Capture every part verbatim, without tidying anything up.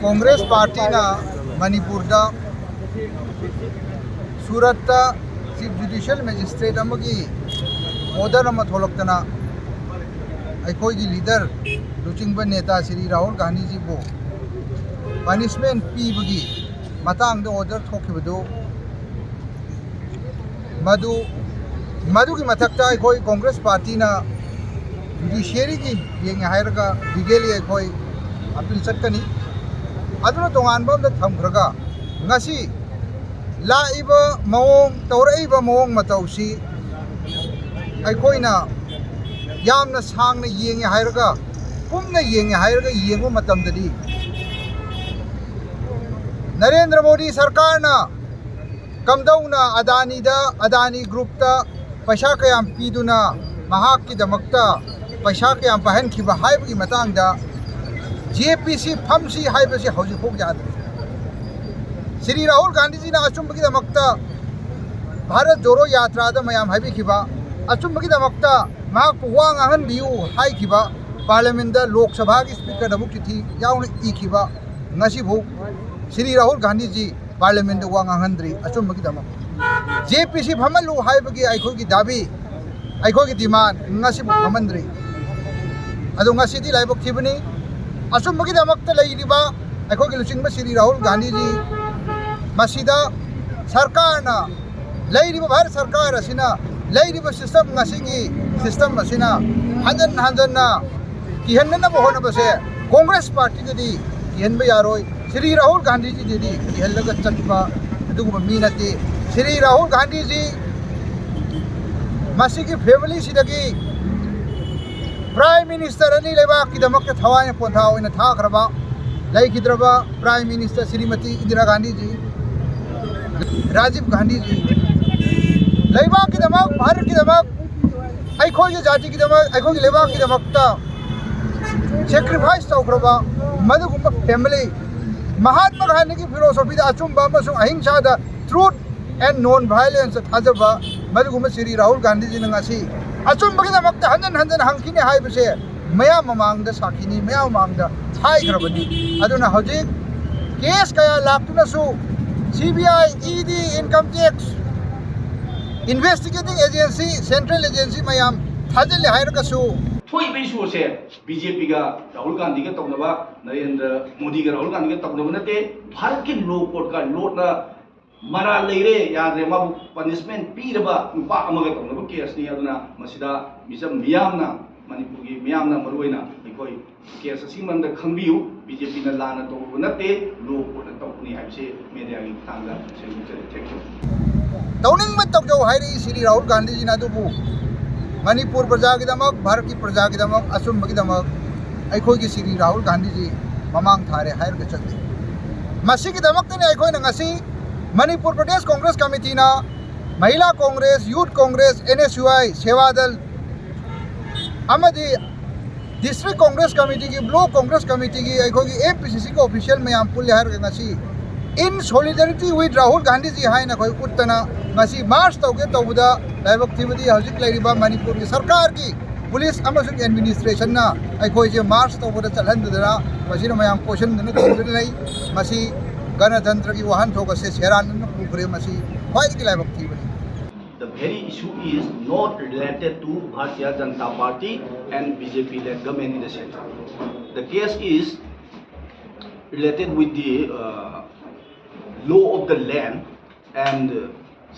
ꯀꯣꯡꯒ꯭ꯔꯦꯁ ꯄꯥꯔꯇꯤꯅ ꯃꯅꯤꯄꯨꯔꯗ ꯁꯨꯔꯠꯇ chief ꯖꯨꯗꯤꯁꯤꯌꯦꯜ magistrate ꯑꯃꯒꯤ order ꯑꯃ ꯊꯣꯛꯂꯛꯇꯅ ꯑꯩꯈꯣꯏꯒꯤ ꯂꯤꯗꯔ, ꯂꯨꯆꯤꯡꯕ ꯅꯦꯇꯥ ꯁ꯭ꯔꯤ ꯔꯥꯍꯨꯜ ꯒꯥꯟꯙꯤꯖꯤꯕꯨ ꯄꯅꯤꯁꯃꯦꯟ ꯄꯤꯕꯒꯤ ꯃꯇꯥꯡꯗ ꯑꯣꯔꯗꯔ ꯊꯣꯛꯈꯤꯕꯗꯨ, ꯃꯗꯨ, ꯃꯗꯨꯒꯤ ꯃꯊꯛꯇ ꯑꯩꯈꯣꯏ ꯀꯣꯡꯒ꯭ꯔꯦꯁ ꯄꯥꯔꯇꯤꯅ ꯖꯨꯗꯤꯁꯤꯌꯔꯤꯒꯤ ꯌꯦꯡꯉꯦ ꯍꯥꯏꯔꯒ ꯂꯤꯒꯦꯜꯂꯤ ꯑꯩꯈꯣꯏ ꯑꯄꯤꯜ ꯆꯠꯀꯅꯤ꯫ ꯑꯗꯨꯅ ꯇꯣꯉꯥꯟꯕ ꯑꯃꯗ ꯊꯝꯈ꯭ꯔꯒ, ꯉꯁꯤ ꯂꯥꯛꯏꯕ ꯃꯑꯣꯡ, ꯇꯧꯔꯛꯏꯕ ꯃꯑꯣꯡ ꯃꯇꯧꯁꯤ ꯑꯩꯈꯣꯏꯅ ꯌꯥꯝꯅ ꯁꯥꯡꯅ ꯌꯦꯡꯉꯦ ꯍꯥꯏꯔꯒ, ꯀꯨꯞꯅ ꯌꯦꯡꯉꯦ ꯍꯥꯏꯔꯒ ꯌꯦꯡꯕ ꯃꯇꯝꯗꯗꯤ, ꯅꯔꯦꯟꯗ꯭ꯔ ꯃꯣꯗꯤ ꯁꯔꯀꯥꯔꯅ ꯀꯝꯗꯧꯅ ꯑꯗꯥꯅꯤꯗ, ꯑꯗꯥꯅꯤ ꯒ꯭ꯔꯨꯞꯇ ꯄꯩꯁꯥ ꯀꯌꯥꯝ ꯄꯤꯗꯨꯅ ꯃꯍꯥꯛꯀꯤꯗꯃꯛꯇ ꯄꯩꯁꯥ ꯀꯌꯥꯝ ꯄꯥꯏꯍꯟꯈꯤꯕ ꯍꯥꯏꯕꯒꯤ ꯃꯇꯥꯡꯗ ꯖꯦ ꯄꯤ ꯁꯤ ꯐꯝꯁꯤ ꯍꯥꯏꯕꯁꯤ ꯍꯧꯖꯤꯛꯐꯥꯎ ꯌꯥꯗ꯭ꯔꯤ꯫ ꯁ꯭ꯔꯤ ꯔꯥꯍꯨꯜ ꯒꯥꯟꯙꯤꯖꯤꯅ ꯑꯆꯨꯝꯕꯒꯤꯗꯃꯛꯇ ꯚꯥꯔꯠ ꯖꯣꯔꯣ ꯌꯥꯇ꯭ꯔꯥꯗ ꯃꯌꯥꯝ ꯍꯥꯏꯕꯤꯈꯤꯕ, ꯑꯆꯨꯝꯕꯒꯤꯗꯃꯛꯇ ꯃꯍꯥꯛꯄꯨ ꯋꯥ ꯉꯥꯡꯍꯟꯕꯤꯌꯨ ꯍꯥꯏꯈꯤꯕ, ꯄꯥꯔꯂꯤꯌꯥꯃꯦꯟꯗ ꯂꯣꯛ ꯁꯚꯥꯒꯤ ꯁ꯭ꯄꯤꯀꯔꯗ ꯑꯃꯨꯛ ꯆꯤꯊꯤ ꯌꯥꯎꯅ ꯏꯈꯤꯕ, ꯉꯁꯤꯐꯥꯎ ꯁ꯭ꯔꯤ ꯔꯥꯍꯨꯜ ꯒꯥꯟꯙꯤꯖꯤ ꯄꯥꯔꯂꯤꯌꯥꯃꯦꯟꯗ ꯋꯥ ꯉꯥꯡꯍꯟꯗ꯭ꯔꯤ ꯑꯆꯨꯝꯕꯒꯤꯗꯃꯛ꯫ ꯖꯦ ꯄꯤ ꯁꯤ ꯐꯝꯍꯜꯂꯨ ꯍꯥꯏꯕꯒꯤ ꯑꯩꯈꯣꯏꯒꯤ ꯗꯥꯕꯤ, ꯑꯩꯈꯣꯏꯒꯤ ꯗꯤꯃꯥꯟ ꯉꯁꯤꯐꯥꯎ ꯐꯝꯍꯟꯗ꯭ꯔꯤ꯫ ꯑꯗꯣ ꯉꯁꯤꯗꯤ ꯂꯥꯏꯕꯛ ꯊꯤꯕꯅꯤ, ꯑꯆꯨꯝꯕꯒꯤꯗꯃꯛꯇ ꯂꯩꯔꯤꯕ ꯑꯩꯈꯣꯏꯒꯤ ꯂꯨꯆꯤꯡꯕ ꯁ꯭ꯔꯤ ꯔꯥꯍꯨꯜ ꯒꯥꯟꯙꯤꯖꯤ, ꯃꯁꯤꯗ ꯁꯔꯀꯥꯔꯅ, ꯂꯩꯔꯤꯕ ꯚꯥꯔꯠ ꯁꯔꯀꯥꯔ ꯑꯁꯤꯅ ꯂꯩꯔꯤꯕ ꯁꯤꯁꯇꯝ, ꯉꯁꯤꯒꯤ ꯁꯤꯁꯇꯝ ꯑꯁꯤꯅ ꯍꯟꯖꯟ ꯍꯟꯖꯟꯅ ꯀꯤꯍꯟꯅꯅꯕ ꯍꯣꯠꯅꯕꯁꯦ ꯀꯣꯡꯒ꯭ꯔꯦꯁ ꯄꯥꯔꯇꯤꯗꯗꯤ ꯀꯤꯍꯟꯕ ꯌꯥꯔꯣꯏ꯫ ꯁ꯭ꯔꯤ ꯔꯥꯍꯨꯜ ꯒꯥꯟꯙꯤꯖꯤꯗꯗꯤ ꯀꯤꯍꯜꯂꯒ ꯆꯠꯄ ꯑꯗꯨꯒꯨꯝꯕ ꯃꯤ ꯅꯠꯇꯦ꯫ ꯁ꯭ꯔꯤ ꯔꯥꯍꯨꯜ ꯒꯥꯟꯙꯤꯖꯤ ꯃꯁꯤꯒꯤ ꯐꯦꯃꯤꯂꯤꯁꯤꯗꯒꯤ ꯄ꯭ꯔꯥꯏꯝ ꯃꯤꯅꯤꯁꯇꯔ ꯑꯅꯤ ꯂꯩꯕꯥꯛꯀꯤꯗꯃꯛꯇ ꯊꯋꯥꯏꯅ ꯄꯣꯟꯊꯥ ꯑꯣꯏꯅ ꯊꯥꯈ꯭ꯔꯕ, ꯂꯩꯈꯤꯗ꯭ꯔꯕ ꯄ꯭ꯔꯥꯏꯝ ꯃꯤꯅꯤꯁꯇꯔ ꯁ꯭ꯔꯤꯃꯇꯤ ꯏꯟꯗꯤꯔꯥ ꯒꯥꯟꯙꯤꯖꯤ, ꯔꯥꯖꯤꯕ ꯒꯥꯟꯙꯤꯖꯤ, ꯂꯩꯕꯥꯛꯀꯤꯗꯃꯛ, ꯚꯥꯔꯠꯀꯤꯗꯃꯛ, ꯑꯩꯈꯣꯏꯒꯤ ꯖꯥꯇꯤꯒꯤꯗꯃꯛ, ꯑꯩꯈꯣꯏꯒꯤ ꯂꯩꯕꯥꯛꯀꯤꯗꯃꯛꯇ ꯁꯦꯀ꯭ꯔꯤꯐꯥꯏꯁ ꯇꯧꯈ꯭ꯔꯕ ꯃꯗꯨꯒꯨꯝꯕ ꯐꯦꯃꯤꯂꯤ, ꯃꯍꯥꯠꯃ ꯒꯥꯟꯙꯤꯒꯤ ꯐꯤꯂꯣꯁꯣꯐꯤꯗ ꯑꯆꯨꯝꯕ ꯑꯃꯁꯨꯡ ꯑꯍꯤꯡꯁꯥꯗ, ꯇ꯭ꯔꯨꯠ ꯑꯦꯟ ꯅꯣꯟ ꯚꯥꯏꯂꯦꯟꯁꯇ ꯊꯥꯖꯕ ꯃꯗꯨꯒꯨꯝꯕ ꯁ꯭ꯔꯤ ꯔꯥꯍꯨꯜ ꯒꯥꯟꯙꯤꯖꯤꯅ ꯉꯁꯤ ꯑꯆꯨꯝꯕꯒꯤꯗꯃꯛꯇ ꯍꯟꯖꯟ ꯍꯟꯖꯟ ꯍꯪꯈꯤꯅꯤ ꯍꯥꯏꯕꯁꯦ ꯃꯌꯥꯝ ꯃꯃꯥꯡꯗ ꯁꯥꯈꯤꯅꯤ, ꯃꯌꯥꯝ ꯃꯃꯥꯡꯗ ꯍꯥꯏꯈ꯭ꯔꯕꯅꯤ꯫ ꯑꯗꯨꯅ ꯍꯧꯖꯤꯛ ꯀꯦꯁ ꯀꯌꯥ ꯂꯥꯛꯇꯨꯅꯁꯨ C B I, E D, income tax, investigating agency, central agency ꯃꯌꯥꯝ ꯊꯥꯖꯤꯜꯂꯦ ꯍꯥꯏꯔꯒꯁꯨ, ꯊꯣꯛꯏꯕ ꯏꯁꯨ ꯑꯁꯦ ꯕꯤ ꯖꯦ ꯄꯤꯒ ꯔꯥꯍꯨꯜ ꯒꯥꯟꯙꯤꯒ ꯇꯧꯅꯕ, ꯅꯔꯦꯟꯗ꯭ꯔ ꯃꯣꯗꯤꯒ ꯔꯥꯍꯨꯜ ꯒꯥꯟꯙꯤꯒ ꯇꯧꯅꯕ ꯅꯠꯇꯦ꯫ ꯚꯥꯔꯠꯀꯤ ꯂꯣ ꯀꯣꯔꯠꯀ ꯂꯣꯠꯅ ꯃꯔꯥꯜ ꯂꯩꯔꯦ, ꯌꯥꯗ꯭ꯔꯦ, ꯃꯥꯕꯨ ꯄꯅꯤꯁꯃꯦꯟ ꯄꯤꯔꯕ ꯅꯨꯄꯥ ꯑꯃꯒ ꯇꯧꯅꯕ ꯀꯦꯁꯅꯤ꯫ ꯑꯗꯨꯅ ꯃꯁꯤꯗ ꯃꯤꯆꯝ ꯃꯤꯌꯥꯝꯅ, ꯃꯅꯤꯄꯨꯔꯒꯤ ꯃꯤꯌꯥꯝꯅ ꯃꯔꯨꯑꯣꯏꯅ ꯑꯩꯈꯣꯏ ꯀꯦꯁ ꯑꯁꯤꯒꯤ ꯃꯔꯝꯗ ꯈꯪꯕꯤꯌꯨ꯫ ꯕꯤ ꯖꯦ ꯄꯤꯅ ꯂꯥꯟꯅ ꯇꯧꯔꯨꯕ ꯅꯠꯇꯦ, ꯂꯣ ꯀꯣꯔꯠꯅ ꯇꯧꯕꯅꯤ ꯍꯥꯏꯕꯁꯤ ꯃꯦꯗꯤꯌꯥꯒꯤ ꯈꯨꯠꯊꯥꯡꯗ ꯁꯦꯡꯗꯣꯛꯆꯔꯤ꯫ Thank you꯫ ꯇꯧꯅꯤꯡꯕ ꯇꯧꯖꯧ ꯍꯥꯏꯔꯛꯏ ꯁ꯭ꯔꯤ ꯔꯥꯍꯨꯜ ꯒꯥꯟꯙꯤꯖꯤꯅ, ꯑꯗꯨꯕꯨ ꯃꯅꯤꯄꯨꯔ ꯄ꯭ꯔꯖꯥꯒꯤꯗꯃꯛ, ꯚꯥꯔꯠꯀꯤ ꯄ꯭ꯔꯖꯥꯒꯤꯗꯃꯛ, ꯑꯆꯨꯝꯕꯒꯤꯗꯃꯛ ꯑꯩꯈꯣꯏꯒꯤ ꯁ꯭ꯔꯤ ꯔꯥꯍꯨꯜ ꯒꯥꯟꯙꯤꯖꯤ ꯃꯃꯥꯡ ꯊꯥꯔꯦ ꯍꯥꯏꯔꯒ ꯆꯠꯂꯤ꯫ ꯃꯁꯤꯒꯤꯗꯃꯛꯇꯅꯤ ꯑꯩꯈꯣꯏꯅ ꯉꯁꯤ ꯃꯅꯤꯄꯨꯔ ꯄ꯭ꯔꯗꯦꯁ ꯀꯣꯡꯒ꯭ꯔꯦꯁ ꯀꯃꯤꯇꯤꯅ, ꯃꯍꯤꯂꯥ ꯀꯣꯡꯒ꯭ꯔꯦꯁ, ꯌꯨꯠ Congress, and S U I, ꯁꯦꯋꯥ ꯗꯜ ꯑꯃꯗꯤ ꯗꯤꯁꯇ꯭ꯔꯤꯛ ꯀꯣꯡꯒ꯭ꯔꯦꯁ ꯀꯃꯤꯇꯤꯒꯤ, ꯕ꯭ꯂꯣꯛ ꯀꯣꯡꯒ꯭ꯔꯦꯁ ꯀꯃꯤꯇꯤꯒꯤ, ꯑꯩꯈꯣꯏꯒꯤ ꯑꯦꯝ ꯄꯤ ꯁꯤ ꯁꯤꯒꯤ ꯑꯣꯐꯤꯁꯤꯌꯦꯜ ꯃꯌꯥꯝ ꯄꯨꯜꯂꯦ ꯍꯥꯏꯔꯒ ꯉꯁꯤ "In solidarity with Rahul Gandhiji" ꯍꯥꯏꯅ ꯑꯩꯈꯣꯏ ꯎꯠꯇꯅ ꯉꯁꯤ ꯃꯥꯔꯆ ꯇꯧꯒꯦ ꯇꯧꯕꯗ ꯂꯥꯏꯕꯛ ꯊꯤꯕꯗꯤ ꯍꯧꯖꯤꯛ ꯂꯩꯔꯤꯕ ꯃꯅꯤꯄꯨꯔꯒꯤ ꯁꯔꯀꯥꯔꯒꯤ ꯄꯨꯂꯤꯁ ꯑꯃꯁꯨꯡ ꯑꯦꯗꯃꯤꯅꯤꯁꯇ꯭ꯔꯦꯁꯟꯅ ꯑꯩꯈꯣꯏꯁꯦ ꯃꯥꯔꯆ ꯇꯧꯕꯗ ꯆꯠꯍꯟꯗꯗꯅ ꯃꯁꯤꯅ ꯃꯌꯥꯝ ꯀꯣꯏꯁꯟꯗꯨꯅ ꯊꯝꯗꯨꯅ ꯂꯩ꯫ ꯃꯁꯤ ꯒꯅꯇꯟꯇ꯭ꯔꯒꯤ ꯋꯥꯍꯟꯊꯣꯛ ꯑꯁꯦ ꯁꯦꯔꯥꯟꯅꯅ ꯄꯨꯈ꯭ꯔꯦ꯫ ꯃꯁꯤ ꯈ꯭ꯋꯥꯏꯗꯒꯤ ꯂꯥꯏꯕꯛ ꯊꯤꯕꯅꯤ꯫ The very issue is not related to Bharatiya Janata Party and B J P led government in the centre. The case is related with the uh, law of the land and uh,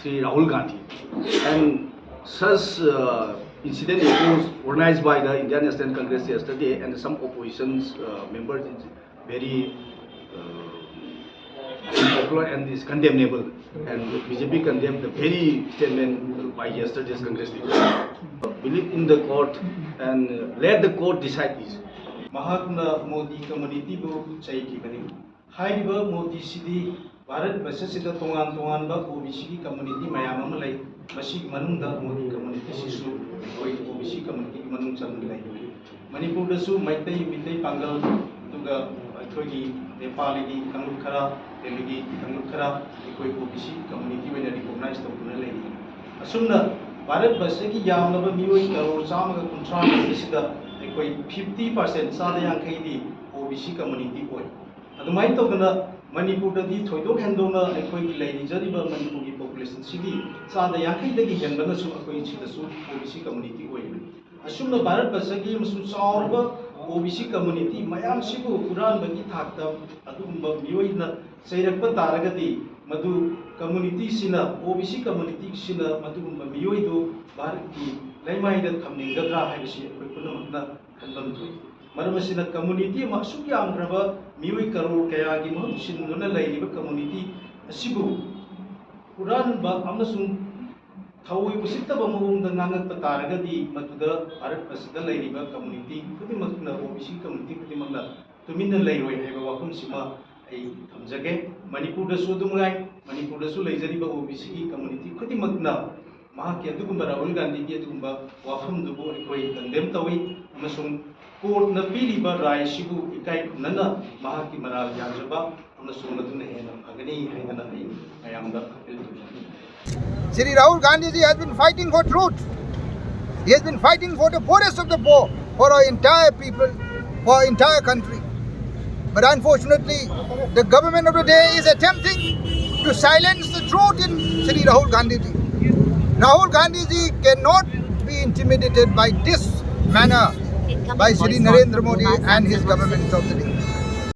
Sri Rahul Gandhi. And such uh, incident was organized by the Indian National Congress yesterday and some opposition uh, members very uh, unpopular and is condemnable. And B J P condemned the very statement by yesterday's Congress leader. Believe in the court and uh, let the court decide this. ꯃꯍꯥꯛꯅ ꯃꯣꯗꯤ ꯀꯝꯃꯨꯅꯤꯇꯤꯕꯨ ꯆꯩꯈꯤꯕꯅꯤ꯫ ꯍꯥꯏꯔꯤꯕ ꯃꯣꯗꯤꯁꯤꯗꯤ ꯚꯥꯔꯠ ꯕꯔꯁꯁꯤꯗ ꯇꯣꯉꯥꯟ ꯇꯣꯉꯥꯟꯕ ꯑꯣ B ꯁꯤꯒꯤ community ꯃꯌꯥꯝ ꯑꯃ ꯂꯩ꯫ ꯃꯁꯤꯒꯤ ꯃꯅꯨꯡꯗ ꯃꯣꯗꯤ ꯀꯝꯃꯨꯅꯤꯇꯤꯁꯤꯁꯨ ꯑꯩꯈꯣꯏ ꯑꯣ ꯕꯤ ꯁꯤ ꯀꯝꯃꯨꯅꯤꯇꯤꯒꯤ ꯃꯅꯨꯡ ꯆꯟꯅ ꯂꯩ꯫ ꯃꯅꯤꯄꯨꯔꯗꯁꯨ ꯃꯩꯇꯩ, ꯃꯤꯇꯩ ꯄꯥꯡꯒꯜ, ꯑꯗꯨꯒ ꯑꯩꯈꯣꯏꯒꯤ ꯅꯦꯄꯥꯂꯤꯒꯤ ꯀꯥꯡꯂꯨꯞ ꯈꯔ, ꯇꯦꯂꯨꯒꯤ ꯀꯥꯡꯂꯨꯞ ꯈꯔ ꯑꯩꯈꯣꯏ ꯑꯣ ꯕꯤ ꯁꯤ ꯀꯝꯃꯨꯅꯤꯇꯤ ꯑꯣꯏꯅ ꯔꯤꯀꯣꯛꯅꯥꯏꯖ ꯇꯧꯗꯨꯅ ꯂꯩꯔꯤ꯫ ꯑꯁꯨꯝꯅ ꯚꯥꯔꯠ ꯕꯔꯁꯒꯤ ꯌꯥꯝꯂꯕ ꯃꯤꯑꯣꯏ ꯀꯔꯣꯔ ꯆꯥꯝꯃꯒ ꯀꯨꯟꯊ꯭ꯔꯥ ꯑꯁꯤꯗ ꯑꯩꯈꯣꯏ ꯐꯤꯐꯇꯤ ꯄꯥꯔꯁꯦꯟ, ꯆꯥꯗ ꯌꯥꯡꯈꯩꯗꯤ ꯑꯣ ꯕꯤ ꯁꯤ ꯀꯝꯃꯨꯅꯤꯇꯤ ꯑꯣꯏ꯫ ꯑꯗꯨꯃꯥꯏꯅ ꯇꯧꯗꯅ ꯃꯅꯤꯄꯨꯔꯗꯗꯤ ꯊꯣꯏꯗꯣꯛ ꯍꯦꯟꯗꯣꯛꯅ ꯑꯩꯈꯣꯏꯒꯤ ꯂꯩꯔꯤꯖꯔꯤꯕ ꯃꯅꯤꯄꯨꯔꯒꯤ ꯄꯣꯄꯨꯂꯦꯁꯟꯁꯤꯒꯤ ꯆꯥꯗ ꯌꯥꯡꯈꯩꯗꯒꯤ ꯍꯦꯟꯕꯅꯁꯨ ꯑꯩꯈꯣꯏ ꯁꯤꯗꯁꯨ ꯑꯣ ꯕꯤ ꯁꯤ ꯀꯝꯃꯨꯅꯤꯇꯤ ꯑꯣꯏꯔꯤꯕꯅꯤ꯫ ꯑꯁꯨꯝꯅ ꯚꯥꯔꯠ ꯕꯔꯁꯒꯤ ꯑꯃꯁꯨꯡ ꯆꯥꯎꯔꯕ ꯑꯣ ꯕꯤ ꯁꯤ ꯀꯝꯃꯨꯅꯤꯇꯤ ꯃꯌꯥꯝꯁꯤꯕꯨ ꯍꯨꯔꯥꯟꯕꯒꯤ ꯊꯥꯛꯇ ꯑꯗꯨꯒꯨꯝꯕ ꯃꯤꯑꯣꯏꯅ ꯆꯩꯔꯛꯄ ꯇꯥꯔꯒꯗꯤ, ꯃꯗꯨ ꯀꯝꯃꯨꯅꯤꯇꯤꯁꯤꯅ, ꯑꯣ ꯕꯤ ꯁꯤ ꯀꯝꯃꯨꯅꯤꯇꯤꯁꯤꯅ ꯃꯗꯨꯒꯨꯝꯕ ꯃꯤꯑꯣꯏꯗꯨ ꯚꯥꯔꯠꯀꯤ ꯂꯩꯃꯥꯏꯗ ꯊꯝꯅꯤꯡꯒꯗ꯭ꯔꯥ ꯍꯥꯏꯕꯁꯤ ꯑꯩꯈꯣꯏ ꯄꯨꯝꯅꯃꯛꯅ ꯈꯟꯐꯝ ꯊꯣꯛꯏ꯫ ꯃꯔꯝ ꯑꯁꯤꯅ, ꯀꯝꯃꯨꯅꯤꯇꯤ ꯑꯃ ꯑꯁꯨꯛ ꯌꯥꯝꯈ꯭ꯔꯕ ꯃꯤꯑꯣꯏ ꯀꯔꯣꯔ ꯀꯌꯥꯒꯤ ꯃꯍꯨꯠ ꯁꯤꯟꯗꯨꯅ ꯂꯩꯔꯤꯕ ꯀꯝꯃꯨꯅꯤꯇꯤ ꯑꯁꯤꯕꯨ ꯍꯨꯔꯥꯟꯕ ꯑꯃꯁꯨꯡ ꯊꯑꯣꯏ ꯎꯁꯤꯠꯇꯕ ꯃꯑꯣꯡꯗ ꯉꯥꯡꯉꯛꯄ ꯇꯥꯔꯒꯗꯤ, ꯃꯗꯨꯗ ꯚꯥꯔꯠ ꯑꯁꯤꯗ ꯂꯩꯔꯤꯕ ꯀꯝꯃꯨꯅꯤꯇꯤ ꯈꯨꯗꯤꯡꯃꯛꯅ, ꯑꯣ ꯕꯤ ꯁꯤ ꯀꯝꯃꯨꯅꯤꯇꯤ ꯈꯨꯗꯤꯡꯃꯛꯅ ꯇꯨꯃꯤꯟꯅ ꯂꯩꯔꯣꯏ ꯍꯥꯏꯕ ꯋꯥꯐꯝꯁꯤꯃ ꯑꯩ ꯊꯝꯖꯒꯦ꯫ ꯃꯅꯤꯄꯨꯔꯗꯁꯨ ꯑꯗꯨꯝ ꯉꯥꯏ, ꯃꯅꯤꯄꯨꯔꯗꯁꯨ ꯂꯩꯖꯔꯤꯕ ꯑꯣ ꯕꯤ ꯁꯤꯒꯤ ꯀꯝꯃꯨꯅꯤꯇꯤ ꯈꯨꯗꯤꯡꯃꯛꯅ ꯃꯍꯥꯛꯀꯤ ꯑꯗꯨꯒꯨꯝꯕ ꯔꯥꯍꯨꯜ ꯒꯥꯟꯙꯤꯒꯤ ꯑꯗꯨꯒꯨꯝꯕ ꯋꯥꯐꯝꯗꯨꯕꯨ ꯑꯩꯈꯣꯏ ꯀꯟꯗꯦꯝ ꯇꯧꯏ, ꯑꯃꯁꯨꯡ ꯀꯣꯔꯠꯅ ꯄꯤꯔꯤꯕ ꯔꯥꯏꯁꯤꯕꯨ ꯏꯀꯥꯏ ꯈꯨꯝꯅꯅ ꯃꯍꯥꯛꯀꯤ ꯃꯔꯥꯜ ꯌꯥꯖꯕ ꯑꯃꯁꯨꯡ ꯃꯗꯨꯅ ꯍꯦꯟꯅ ꯐꯒꯅꯤ ꯍꯥꯏꯗꯅ ꯑꯩ ꯃꯌꯥꯝꯗ ꯑꯄꯤꯜ ꯇꯧꯖꯔꯤ꯫ Shri Rahul Gandhi ji has been fighting for truth. He has been fighting for the poorest of the poor, for our entire people, for our entire country. But unfortunately, the government of the day is attempting to silence the truth in Shri Rahul Gandhi ji. Rahul Gandhi ji cannot be intimidated by this manner by Shri Narendra Modi and his government of the day.